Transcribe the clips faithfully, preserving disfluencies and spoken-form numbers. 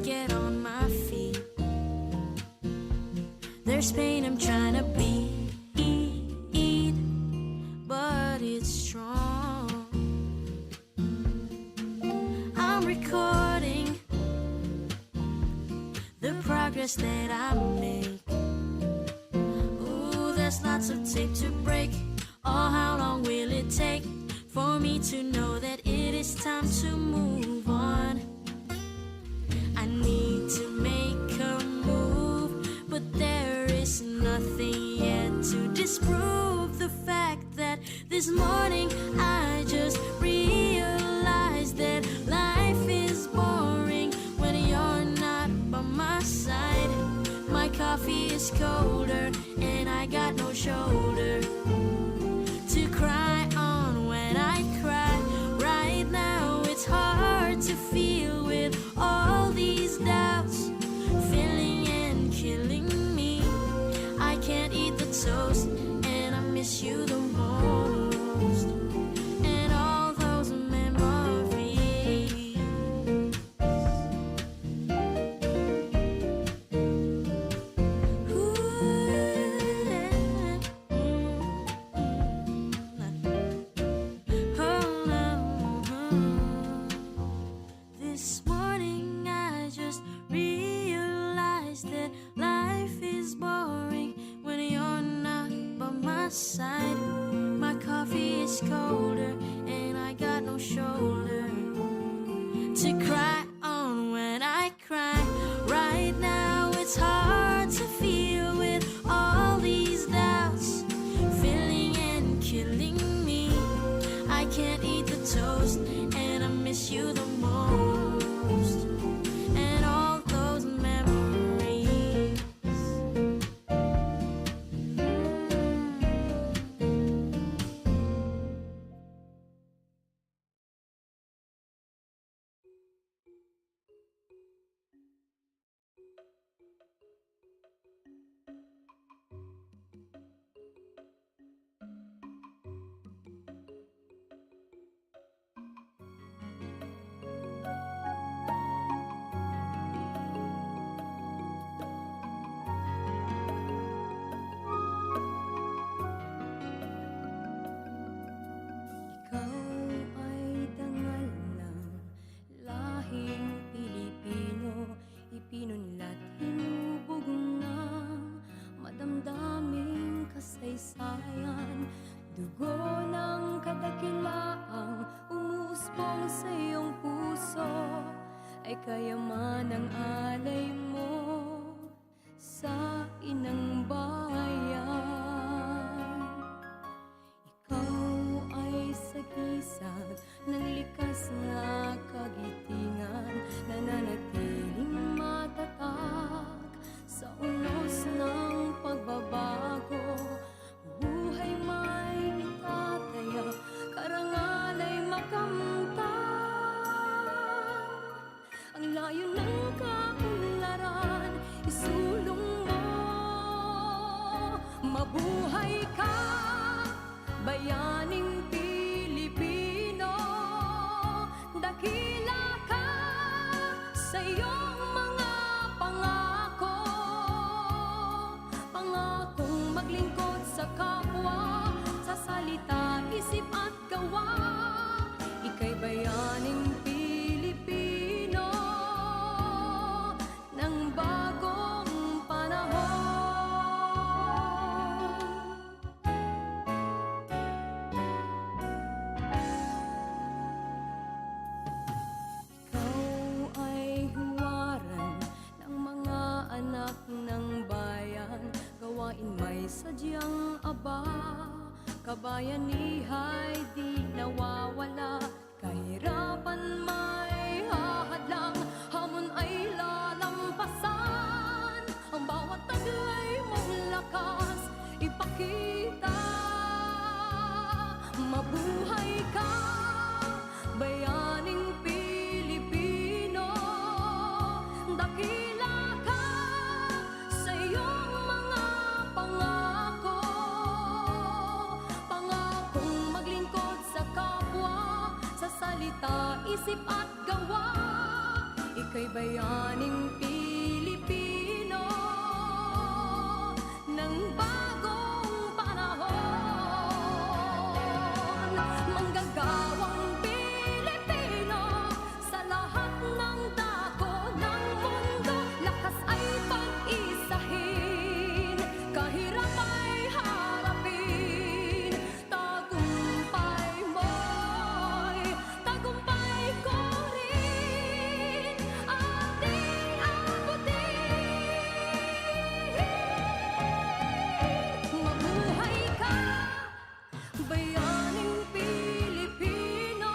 get on my feet. There's pain I'm trying to beat, but it's strong. I'm recording the progress that I make. Ooh, there's lots of tape to break. Oh, how long will it take for me to know that it is time to move on? I need to make a move, but there is nothing yet to disprove the fact that this morning I just realized that life is boring when you're not by my side. My coffee is colder and I got no shoulder to cry on when I cry. Right now it's hard to feel with all these doubts filling and killing me. I can't eat the toast and I miss you the most. And all those memories. Ooh, mm, mm, mm. Oh, no. This morning I just realized that life is boring when you're not by my side. My coffee is colder and I got no shoulder to cry on when I cry. Right now it's hard to feel with all these doubts filling and killing me. I can't eat the toast and I miss you the most. And all those memories. Ikaw ay dangal ng lahing Pilipino, ipinunlat, hinubog na madamdaming kasaysayan. Dugo ng kadakilaang umuusbong sa iyong puso ay kayaman ng alay mo sa inang bayan. Ikaw ay sagisag ng likas na kagitingan, nananatiling matatag sa unos ng pagbabago. Buhay may itataya, karangal ay makamtan. Ang layo ng kaunlaran, isulong mo. Mabuhay ka, bayaning Pilipino. Dakila ka sa iyong mga pangako. Pangakong maglingkod sa kapwa, sa salita, isip at gawa. Ika'y bayaning Pilipino ng bagong panahon. Ikaw ay huwaran ng mga anak ng bayan. Gawain may sadyang aba, kabayanihay di nawawala. Kahirapan may hahadlang, hamon ay lalampasan. Ang bawat taglay mong lakas ipakita. Mabuhay ka, bayaning Pilipino. Dakila ka sa iyong mga pangako. Pangakong maglingkod sa kapwa, sa salita, isip at gawa. Kay bayaning Pilipino ng bagong panahon, manggagawang Pilipino sa lahat ng dako ng mundo, lakas ay pag-isahin, kahirap ay harapin. Tagumpay mo'y tagumpay ko rin, ating abutin. Mabuhay ka, bayaning Pilipino.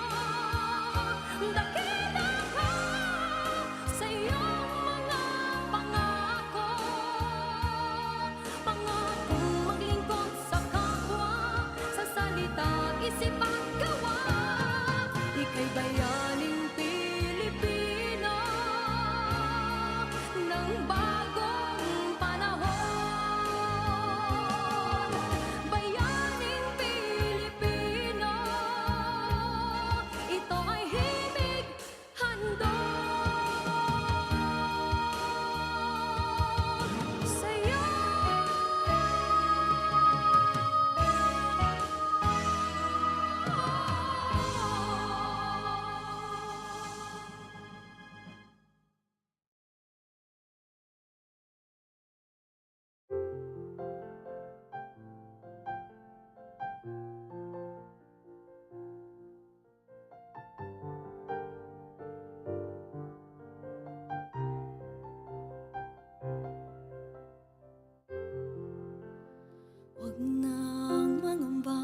Dakila ka sa iyong mga pangako. Pangakong maglingkod sa kapwa, sa salita, isip at gawa. Ika'y bayaning Pilipino ng bagong panahon. Bayaning Pilipino, ito ay himig handog sa'yo. Huwag nang mangamba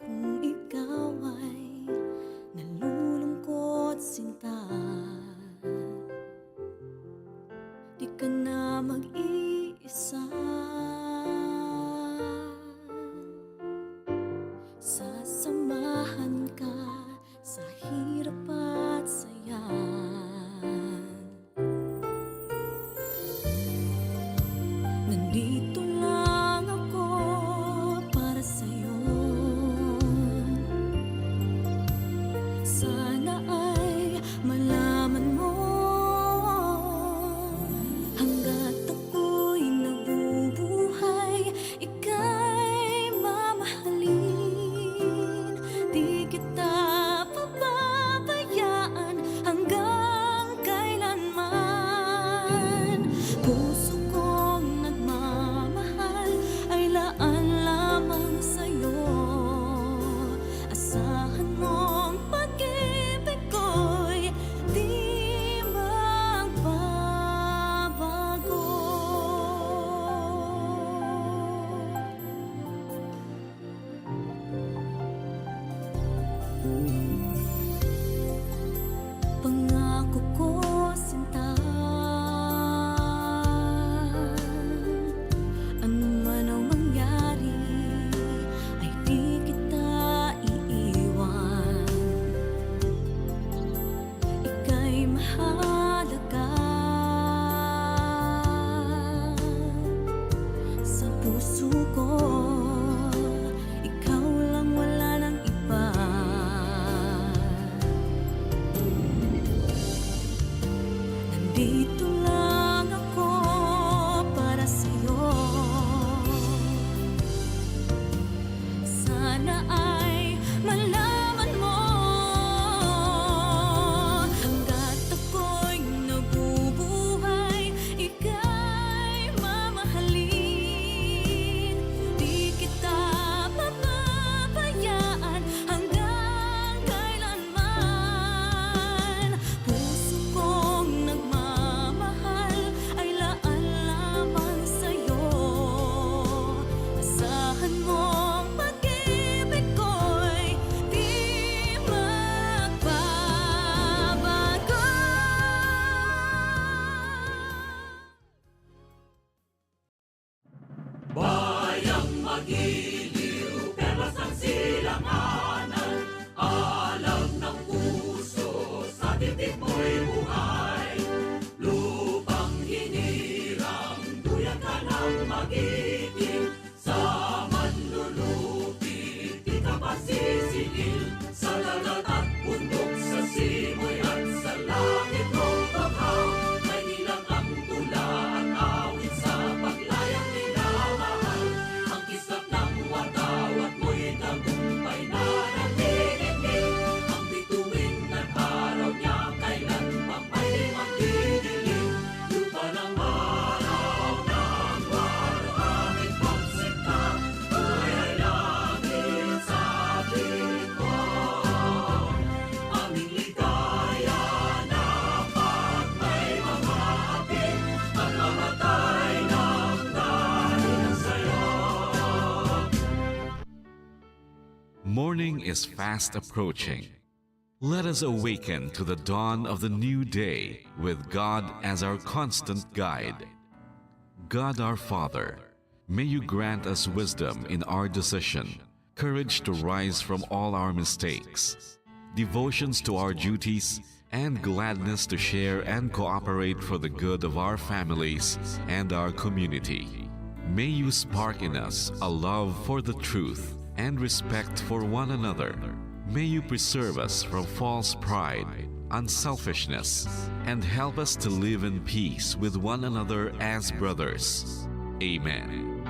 kung ikaw ay nalulungkot, sinta. Di ka na mag-iisa. Sasamahan ka sa hirap at saya. Nandito lang ako para sa'yo. Sana ay malaman mo, hanggat ako'y nabubuhay, ika'y mamahalin. Di kita pababayaan hanggang kailanman. Puso kong nagmamahal ay laan lamang sa'yo. Asahan mong pag-ibig ko'y di magbabago. Pangako ko, sinta, ano man ang mangyari, ay di kita iiwan. Ika'y mahalaga sa puso ko. Ikaw lang, wala nang iba. Nandito lang ako para sa'yo. Sana ay malaman mo, hanggat ako'y nabubuhay, ika'y mamahalin. Di kita pababayaan hanggang kailanman. Puso kong nagmamahal is fast approaching. Let us awaken to the dawn of the new day with God as our constant guide. God our Father, may you grant us wisdom in our decision, courage to rise from all our mistakes, devotions to our duties, and gladness to share and cooperate for the good of our families and our community. May you spark in us a love for the truth and respect for one another. May you preserve us from false pride, unselfishness, and help us to live in peace with one another as brothers. Amen.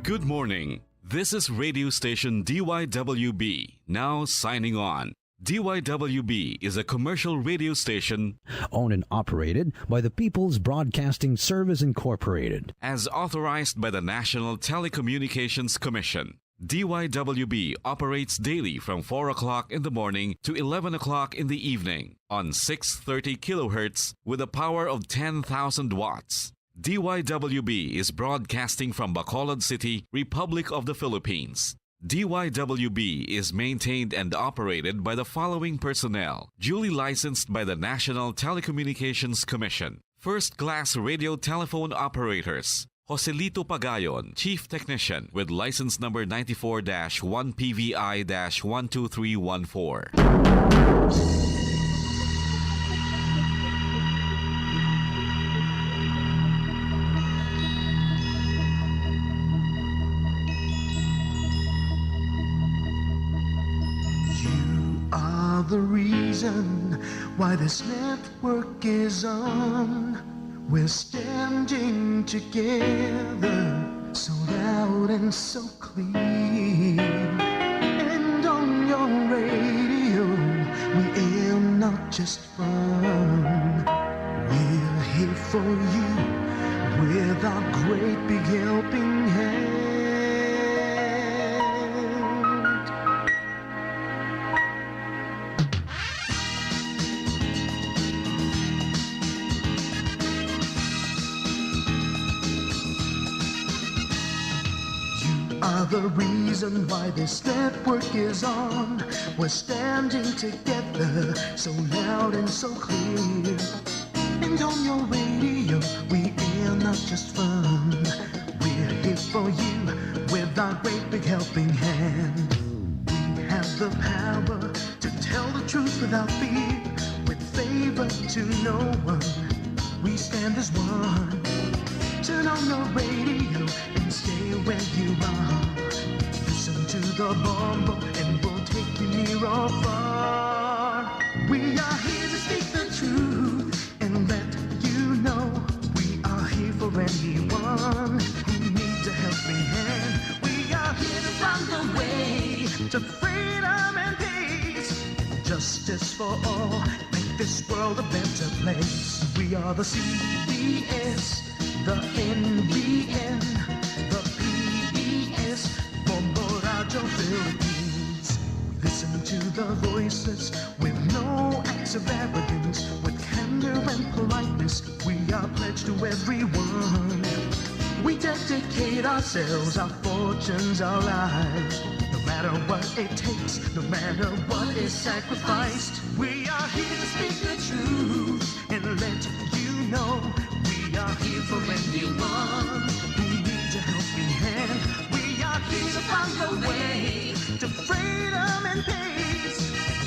Good morning. This is radio station D Y W B, now signing on. D Y W B is a commercial radio station owned and operated by the People's Broadcasting Service Incorporated. As authorized by the National Telecommunications Commission. D Y W B operates daily from four o'clock in the morning to eleven o'clock in the evening on six thirty kilohertz with a power of ten thousand watts. D Y W B is broadcasting from Bacolod City, Republic of the Philippines. D Y W B is maintained and operated by the following personnel, duly licensed by the National Telecommunications Commission. First-class radio telephone operators, Joselito Pagayon, Chief Technician, with license number ninety-four dash one P V I dash one two three one four. You are the reason why this network is on. We're standing together, so loud and so clear. And on your radio, we air not just fun. We're here for you with our great big helping hand. You are the reason why this network is on. We're standing together, so loud and so clear. And on your radio, we air not just fun. We're here for you with our great big helping hand. We have the power to tell the truth without fear, with favor to no one. We stand as one. Turn on your radio and stay where you are. Listen to the Bombo and we'll take you near or far. We are here to speak the truth and let you know we are here for anyone who needs a helping hand. We are here to find a way to freedom and peace. Justice for all, make this world a better place. We are the C B S, the N B N, the P B S, Bombo Radyo Philippines. Listen to the voices with no acts of arrogance, with candor and politeness. We are pledged to everyone. We dedicate ourselves, our fortunes, our lives. No matter what it takes, no matter what is sacrificed, we are here to speak the truth and let you know we are here for anyone who needs a helping hand. We are here to find a way to freedom and peace,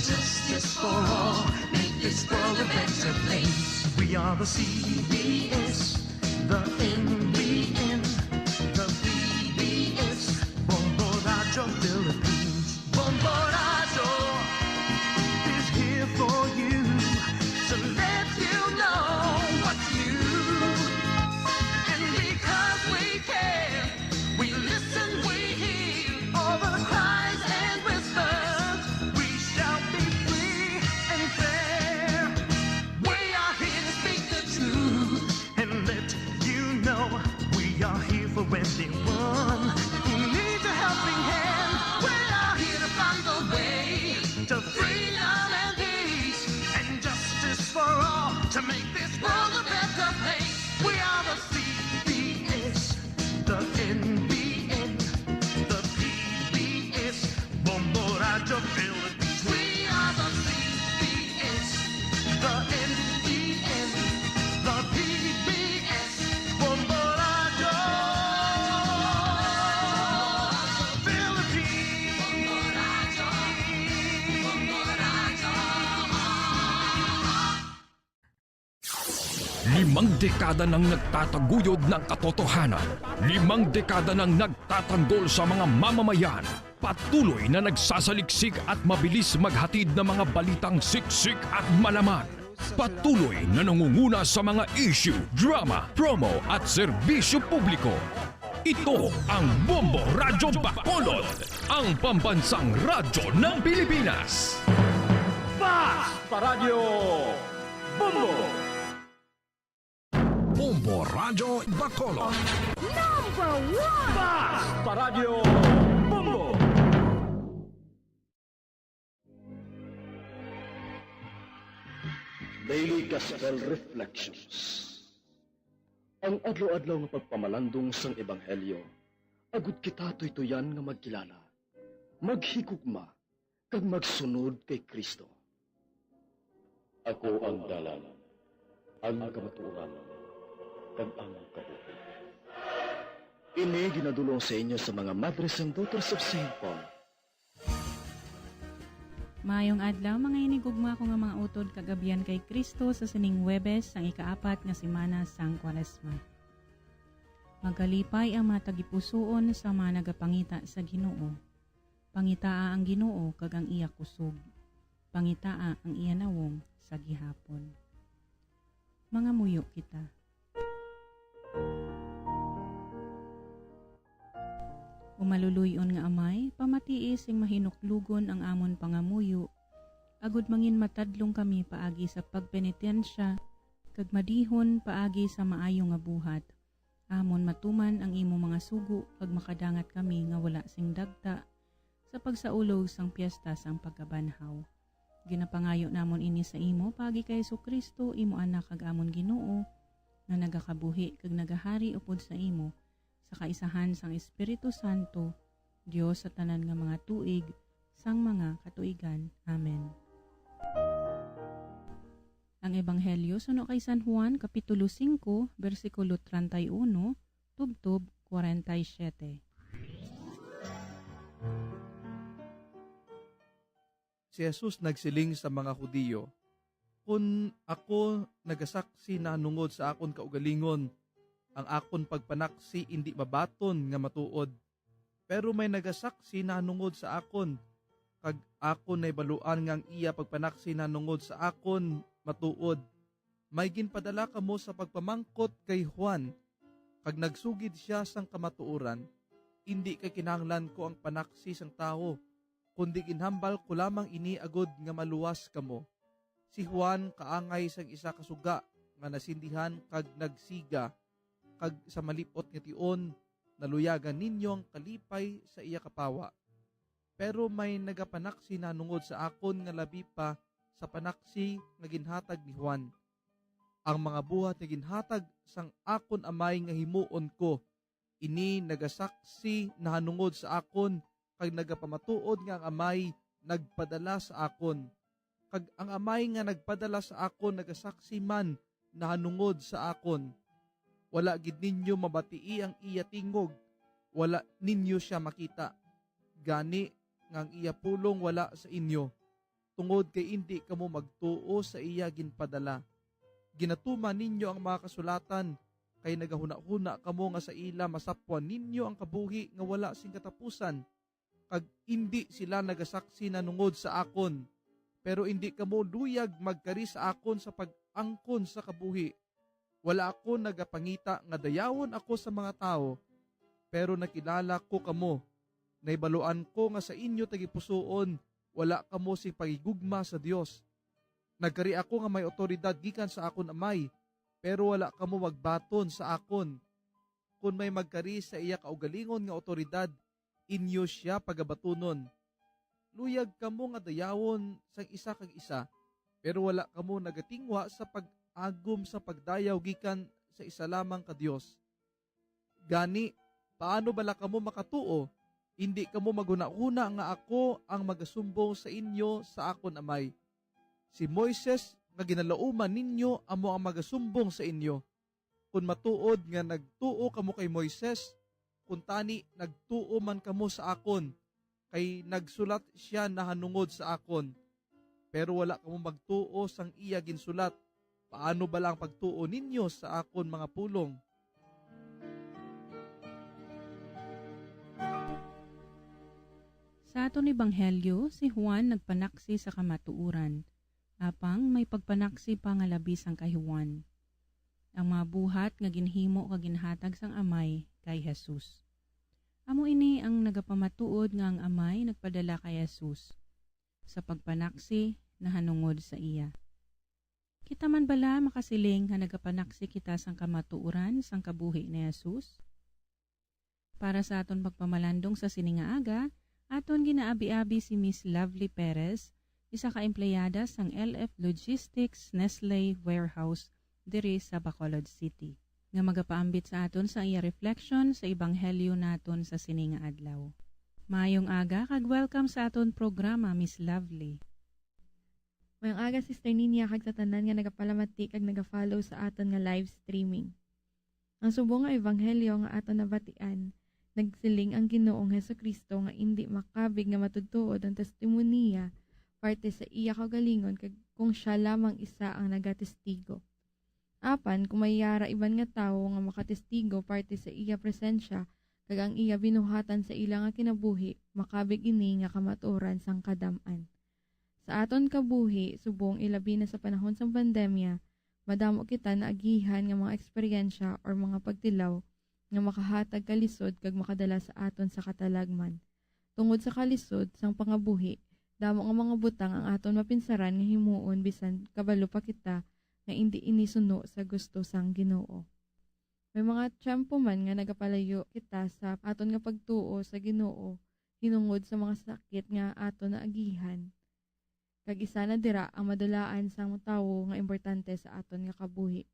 justice for all, make this world a better place. We are the C B S, the N B N, the P B S, Bombo Radyo Philippines. Bombo Radyo is here for you to let you know what's new. And because we care, we listen, we hear all the cries and whispers. We shall be free and fair. We are here to speak the truth and let you know Ang dekada nang nagtataguyod ng katotohanan, limang dekada nang nagtatanggol sa mga mamamayan, patuloy na nagsasaliksik at mabilis maghatid ng mga balitang siksik at malaman. Patuloy na nangunguna sa mga issue, drama, promo at serbisyo publiko. Ito ang Bombo Radyo Bacolod, ang pambansang radyo ng Pilipinas. Fast Paradio Bombo! Bombo Radyo Bacolod. Number one! Fast Paradio Bombo! Daily Gospel Reflections. Ang adlaw-adlaw nga pagpamalandong sang ebanghelyo, agud kita tuytoyan nga magkilala, maghigugma, kag magsunod kay Cristo. Ako ang dalan, ang kamatuoran, kag ang kabuhi. Ini ginadul-ong sa inyo sa mga Madres and Daughters of Saint Paul. Maayong adlaw, mga hinigugma ko nga mga utod kag abyan kay Cristo, sa sining Huwebes sang ikaapat nga semana sang Kwaresma. Magalipay ang mga tagipusoon sa mga nagapangita sa Ginoo. Pangitaa ang Ginoo kag ang iya kusog. Pangitaa ang iya nawong sa gihapon. Mangamuyo kita. O maluluy-on nga Amay, pamatii sing mahinuklogon ang amon pangamuyo, agud manginmatadlong kami paagi sa pagpenitensya kag madihon paagi sa maayo nga buhat, amon matuman ang imo mga sugo kag makadangat kami nga wala sing dagta sa pagsaulog sang Piesta sang Pagkabanhaw. Ginapangayo namon ini sa imo paagi kay Jesu-Cristo, imo Anak kag amon Ginoo, nga nagakabuhi kag nagahari upod sa imo, sa kaisahan sang Espiritu Santo, Dios sa tanan nga mga tuig sang mga katuigan. Amen. Ang Ebanghelyo suno kay San Juan, Kapitulo singko, bersikulo treinta y uno, tubtob kwarenta y siyete. Si Jesus nagsiling sa mga Hudiyo, "Kon ako nagasaksi nahanungod sa akon kaugalingon, ang akon pagpanaksi indi mabaton nga matuod. Pero may nagasaksi nahanungod sa akon, kag akon nahibaluan nga ang iya pagpanaksi nahanungod sa akon matuod. May ginpadala kamo sa pagpamangkot kay Juan, kag nagsugid sia sang kamatuoran. Indi kay kinahanglan ko ang panaksi sang tawo, kundi ginhambal ko lamang ini agud nga maluwas kamo. Si Juan kaangay sang isa ka suga nga nasindihan kag nagsiga, kag sa malip-ot nga tion naluyagan ninyo ang kalipay sa iya kapawa. Pero may nagapanaksi nahanungod sa akon nga labi pa sa panaksi nga ginhatag ni Juan. Ang mga buhat nga ginhatag sang akon Amay nga himuon ko, ini nagasaksi nahanungod sa akon, kag nagapamatuod nga ang Amay nagpadala sa akon. Kag ang Amay nga nagpadala sa akon nagasaksi man nahanungod sa akon. Wala gid ninyo mabatii ang iya tingog, wala ninyo sia makita. Gani nga ang iya pulong wala sa inyo, tungod kay indi kamo magtuo sa iya ginpadala. Ginatuman ninyo ang mga kasulatan, kay nagahunahuna kamo nga sa ila masapwan ninyo ang kabuhi nga wala sing katapusan, kag indi sila nagasaksi nahanungod sa akon. Pero indi kamo luyag magkari sa akon sa pag-angkon sa kabuhi. Wala ako nagapangita nga dayawon ako sa mga tawo, pero nakilala ko kamo. Nahibaluan ko nga sa inyo tagipusoon wala kamo sing paghigugma sa Dios. Nagkari ako nga may awtoridad gikan sa akon Amay, pero wala kamo magbaton sa akon. Kon may magkari sa iya kaugalingon nga awtoridad, inyo sia pagabatunon. Luyag kamo nga dayawon sang isa kag isa, pero wala kamo nagatingwa sa pag-agom sa pagdayaw gikan sa isa lamang ka Dios. Gani, paano bala kamo makatuo? Indi kamo maghunahuna nga ako ang magasumbong sa inyo sa akon Amay. Si Moises nga ginalauman ninyo amo ang magasumbong sa inyo. Kon matuod nga nagtuo kamo kay Moises, kuntani nagtuo man kamo sa akon, kay nagsulat sia nahanungod sa akon. Pero wala kamo magtuo sang iya ginsulat, Paano bala ang pagtuo ninyo sa akon mga pulong? Sa aton ebanghelyo, si Juan nagpanaksi sa kamatuoran, apang may pagpanaksi pa nga labi sang kay Juan, ang mga buhat nga ginhimo kag ginhatag sang Amay kay Jesus. Amo ini ang nagapamatuod nga ang Amay nagpadala kay Jesus sa pagpanaksi nahanungod sa iya. Kita man bala makasiling nga nagapanaksi kita sang kamatuoran sang kabuhi ni Jesus? Para sa aton pagpamalandong sa sini nga aga, aton ginaabi-abi si Miss Lovely Perez, isa ka empleyada sang L F Logistics Nestle Warehouse diri sa Bacolod City, nga magapaambit sa aton sa iya reflection sa ebanghelyo naton sa sini nga adlaw. Maayong aga kag welcome sa aton programa, Miss Lovely. Mayong aga, Sister Ninia, kag sa tanan nga nagapalamati kag nagafollow sa aton nga live streaming. Ang subong nga ebanghelyo nga aton nabatian, nagsiling ang Ginoong Jesu-Cristo nga indi makabig nga matudtuod ang testimonya parte sa iya kaugalingon kag kung sia lamang isa ang nagatestigo. Apan kung may yara iban nga tawo nga makatestigo parte sa iya presensya kag ang iya binuhatan sa ila nga kinabuhi, makabig ini nga kamatuoran sang kadam-an. Sa aton kabuhi, subong ilabi na sa panahon sang pandemya, madamo kita naagihan nga mga eksperyensya or mga pagtilaw nga makahatag kalisod kag makadala sa aton sa katalagman. Tungod sa kalisod sang pangabuhi, damo nga mga butang ang aton mapinsaran nga himuon bisan kabalo pa kita nga indi ini suno sa gusto sang Ginoo. May mga tiyempo man nga nagapalayo kita sa aton nga pagtuo sa Ginoo hinungod sa mga sakit nga aton naagihan. Kag isa na dira ang madulaan sang tawo nga importante sa aton nga kabuhi.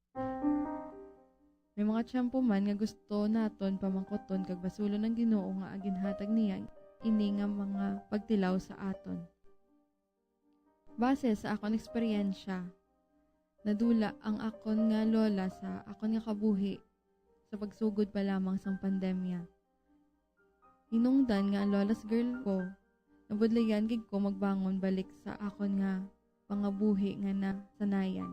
May mga tiyempo man nga gusto naton pamangkuton kag basulon ang Ginoo nga ginhatag niya ini nga mga pagtilaw sa aton. Base sa akon eksperyensya, nadula ang akon nga lola sa akon nga kabuhi sa pagsugod pa lamang sang pandemya. Hinungdan nga lola's girl ko, nabudlayan gid ko magbangon balik sa akon nga pangabuhi nga nasanayan.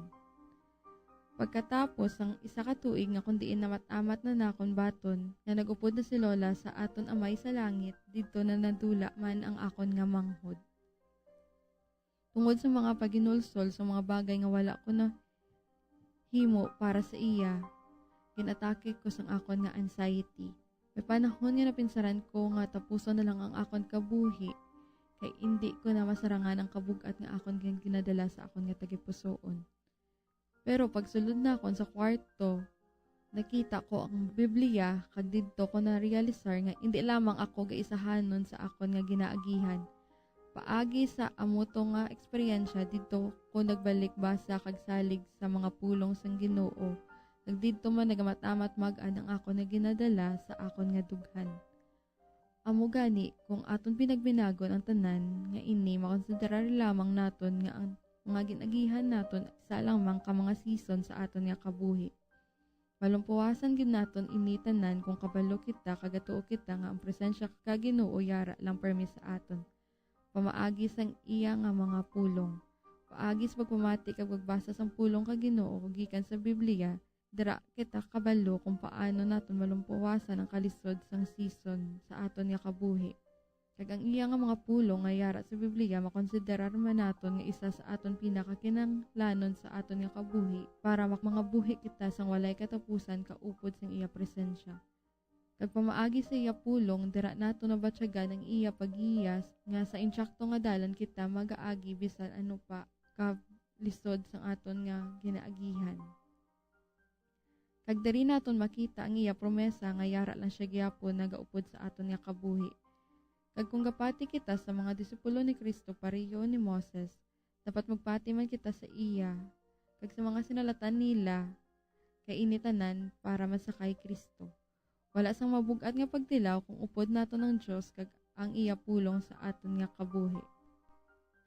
Pagkatapos sang isa ka tuig nga kon diin namat-amat na nakon baton nga nag-upod na si Lola sa aton Amay sa Langit, didto na nadula man ang akon nga manghod. Tungod sa mga paghinulsol sa mga bagay nga wala ko na himo para sa iya, ginatake ko sang akon nga anxiety. May panahon nga napinsaran ko nga tapuson na lang ang akon kabuhi, kay indi ko na masarangan ang kabug-at nga akon gin-, ginadala sa akon nga tagipusoon. Pero pagsulod nakon sa kwarto, nakita ko ang Biblia, kag didto ko narealisar nga indi lamang ako gaisahanon sa akon nga ginaagihan. Paagi sa amo to nga eksperyensya, didto ko nagbalik basa kag salig sa mga pulong sang Ginoo, kag didto man nagamat-amat mag-an ang akon nga ginadala sa akon nga dughan. Amo gani, kung aton binagbinagon ang tanan nga ini, makonsiderar lamang naton nga ang mga gin-agihan naton isa lamang ka mga season sa aton nga kabuhi. Malumpuwasan gid naton ini tanan kung kabalo kita kag gatuo kita nga ang presensya ka Ginoo yara lang permi sa aton, pamaagi sang iya nga mga pulong. Paagi sa pagpamati kag pagbasa sang pulong ka Ginoo gikan sa Biblia, dira kita kabalo kung paano naton malumpuwasan ang kalisod sang season sa aton nga kabuhi. Kag ang iya nga mga pulong nga yara sa Biblia makonsiderar man naton nga isa sa aton pinakakinahanglanon sa aton nga kabuhi para mak-, mangabuhi kita sang walay katapusan kaupod sang iya presensya. Kag pamaagi sa iya pulong, dira naton nabatyagan ang iya paghiyas nga sa insakto nga dalan kita magaagi bisan ano pa ka lisod sang aton nga ginaagihan. Kag diri naton makita ang iya promesa nga yara lang sia gyapon nagaupod sa aton nga kabuhi. Kag kon gapati kita sa mga disipulo ni Cristo pareho ni Moses, dapat magpati man kita sa iya kag sa mga sinalatan nila, kay ini tanan para man sa kay Cristo. Wala sang mabug-at nga pagtilaw kung upod naton ang Dios kag ang iya pulong sa aton nga kabuhi.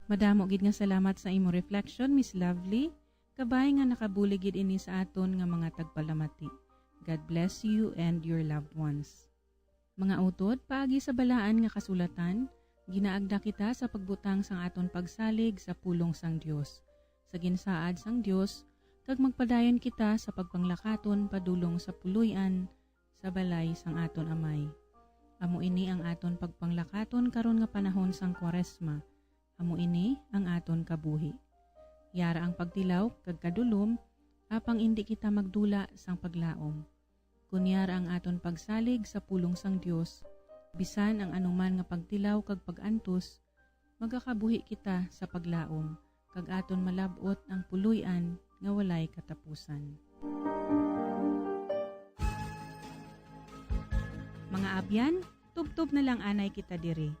Madamo gid nga salamat sa imo reflection, Miss Lovely. Kabay nga nakabulig gid ini sa aton nga mga tagpalamati. God bless you and your loved ones. Mga utod, paagi sa balaan nga kasulatan, ginaagda kita sa pagbutang sang aton pagsalig sa pulong sang Dios. Sa ginsaad sang Dios, kag magpadayon kita sa pagpanglakaton padulong sa puloy-an sa balay sang aton Amay. Amo ini ang aton pagpanglakaton karon nga panahon sang Kuaresma. Amo ini ang aton kabuhi. Yara ang pagtilaw kag kadulom, apang indi kita magdula sang paglaom. Kon yara ang aton pagsalig sa pulong sang Dios, bisan ang anuman nga pagtilaw kag pag-antos, magakabuhi kita sa paglaom, kag aton malab-ot ang puloy-an nga walay katapusan. Mga abyan, tubtob na lang anay kita diri.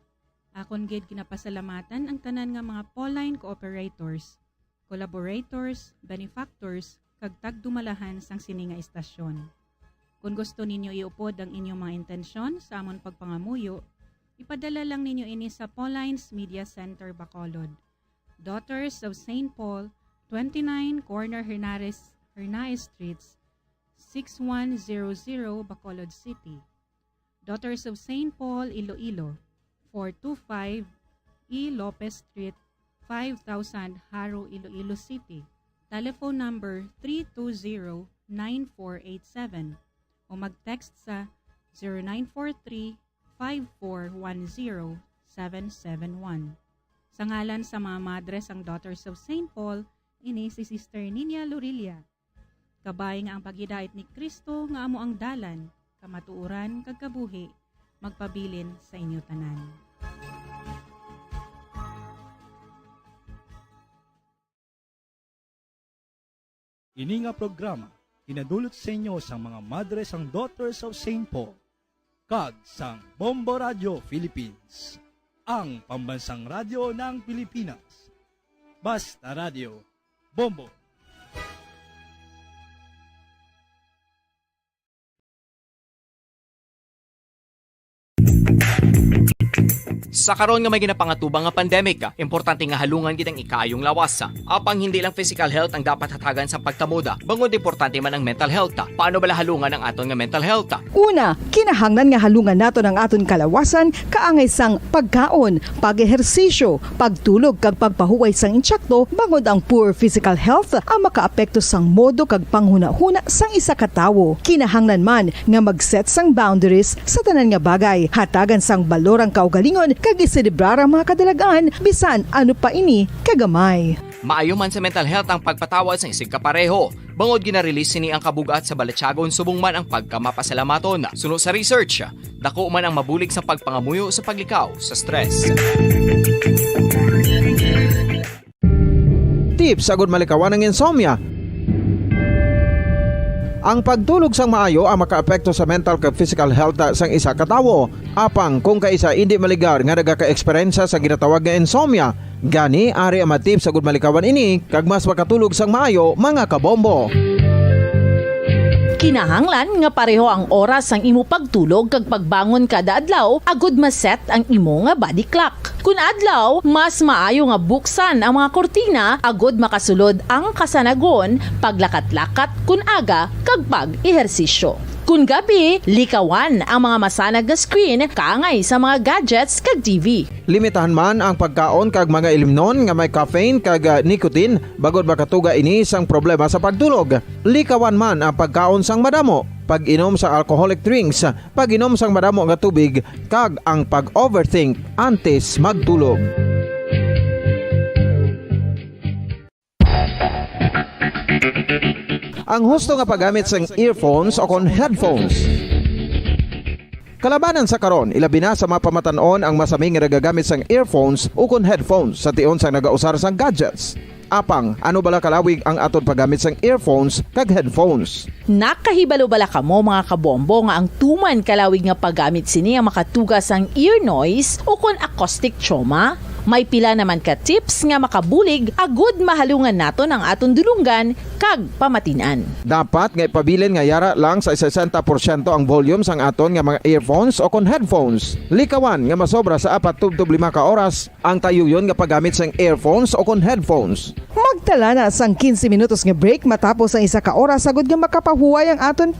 Akon gid ginapasalamatan ang tanan nga mga Pauline cooperators, collaborators, benefactors, kag tagdumalahan sang sini nga istasyon. Kon gusto ninyo iupod ang inyong mga intensyon sa amon pagpangamuyo, ipadala lang ninyo ini sa Pauline's Media Center, Bacolod, Daughters of Saint Paul, twenty-nine Corner Hernares, Hernaez Streets, six one zero zero, Bacolod City. Daughters of Saint Paul, Iloilo, four two five E Lopez Street, five thousand, Jaro, Iloilo City. Telephone number three two zero, nine four eight seven o mag-text sa zero nine four three, five four one zero, seven seven one. Sa ngalan sa mga madre sang Daughters of Saint Paul, ini si Sister Ninia Lorilla. Kabay nga ang paghidait ni Cristo nga amo ang dalan, kamatuoran, kag kabuhi, magpabilin sa inyo tanan. Ini nga programa ginadulot sa inyo sang mga madre sang Daughters of Saint Paul kag sang Bombo Radio Philippines, ang pambansang radyo ng Pilipinas. Basta Radio, Bombo. Sa karon nga may ginapangatubang nga pandemic, importante nga halungan gid ang ikaayong lawas. Apang hindi lang physical health ang dapat hatagan sa pagkamoda, bangod importante man ang mental health. Paano bala halungan ang aton nga mental health? Una, kinahanglan nga halungan naton ang aton kalawasan kaangay sang pagkaon, pag-ehersisyo, pagtulog kag pagpahuway sang insakto, bangod ang poor physical health ang makaapekto sang modo kag panghunahuna sang isa ka tawo. Kinahanglan man nga mag-set sang boundaries sa tanan nga bagay, hatagan sang balor ang kaugalingon kag iselebrar ang mga kadalagan, bisan ano pa ini kagamay. Maayo man sa mental health ang pagpatawad sang isigkapareho, bangod gina-release sini ang kabug-at sa balatyagon subong man ang pagkamapasalamaton. Suno sa research, dako man ang mabulig sa pagpangamuyo sa paglikaw sa stress. Tips agud malikawan ang insomnia. Ang pagtulog sang maayo ang makaapekto sa mental kag physical health sang isa ka tawo. Apang kung kaisa indi maligar nga nagaka-eksperyensya sa ginatawag nga insomnia, gani ari ang mga tips agud malikawan ini kag mas makatulog sang maayo, mga kabombo. Kinahanglan nga pareho ang oras sang imo pagtulog kag pagbangon kada adlaw agud ma-set ang imo nga body clock. Kun adlaw, mas maayo nga buksan ang mga kurtina agud makasulod ang kasanagon, paglakat-lakat kun aga, kag pag-ehersisyo. Kun gabi, likawan ang mga masanag nga screen kaangay sa mga gadgets kag T V. Limitahan man ang pagkaon kag mga ilimnon nga may caffeine kag, ah, nicotine, bangod makatuga ini sang problema sa pagtulog. Likawan man ang pagkaon sang madamo, pag-inom sa alcoholic drinks, pag-inom sang madamo nga tubig, kag ang pag-overthink antes magtulog. Ang husto nga paggamit sang earphones o kon headphones. Kalabanan sa karon, ilabi na sa mga pamatan-on ang masami nga nagagamit sang earphones o kon headphones sa tion sang nagausar sang gadgets. Apang, ano bala kalawig ang aton paggamit sang earphones kag headphones? Nakahibalo bala kamo, mga kabombo, nga ang tuman kalawig nga paggamit sini ang makatuga sang ear noise o kon acoustic trauma? May pila naman ka tips nga makabulig agud mahalungan naton ang aton dulonggan kag pamatin-an. Dapat nga ipabilin nga yara lang sa sesenta porsyento ang volume sang aton nga mga earphones o kon headphones. Likawan nga masobra sa apat tubtob lima ka oras ang tayuyon nga paggamit sang earphones o kon headphones. Magtala na sang quince minutos nga break matapos ang isa ka oras agud nga makapahuway ang aton